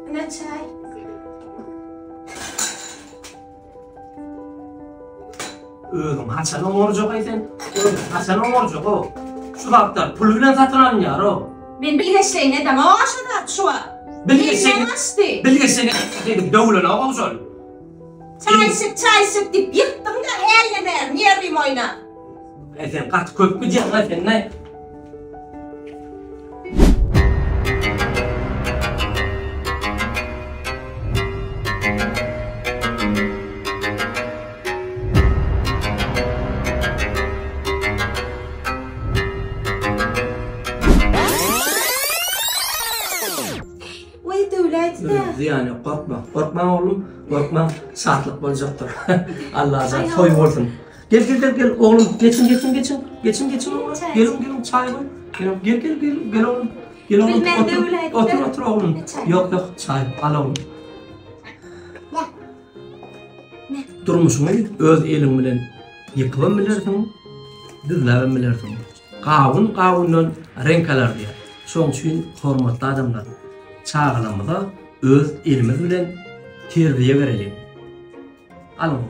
Ine çaý. Özüň haçan oňarjak-aý sen? Özüň haçan oňarjak-ow? Şu zatlar pul bilen satyn alynýar-ow. Men bilgeşleýin edemok-a şu zat şu wagt. Bilgeşleýin. Elinden gaçdy. Bilgeşleýin edip döwlenok-ow şol. Çaý içip, çaý içip diýip ýykdyň-da hälden bäri nerwim oýnap. Äý sen gaty köp gidýäň-aý sen-näý? Weý döwläýdi-dä. Zyýany ýok, gorkma. Gorkmaň oglum, gorkmaň. Şatlyk boljakdyr. Allajan toý bolsun. Gel gel gel gel oglum geçiň geçiň geçiň geçiň geçiň oglum geliň geliň çaý goý gel gel gel gel gel oglum gel oglum otur otur otur oglum ýok ýok çaý al oglum Durmuşyňy öz eliň bilen ýykyp hem bilersiň düzläp hem bilersiň gawun gawundan reňk alar diýýär şoň üçin hormatly adamlar çagalarymyza öz elimiz bilen terbiýe bereliň Alyň.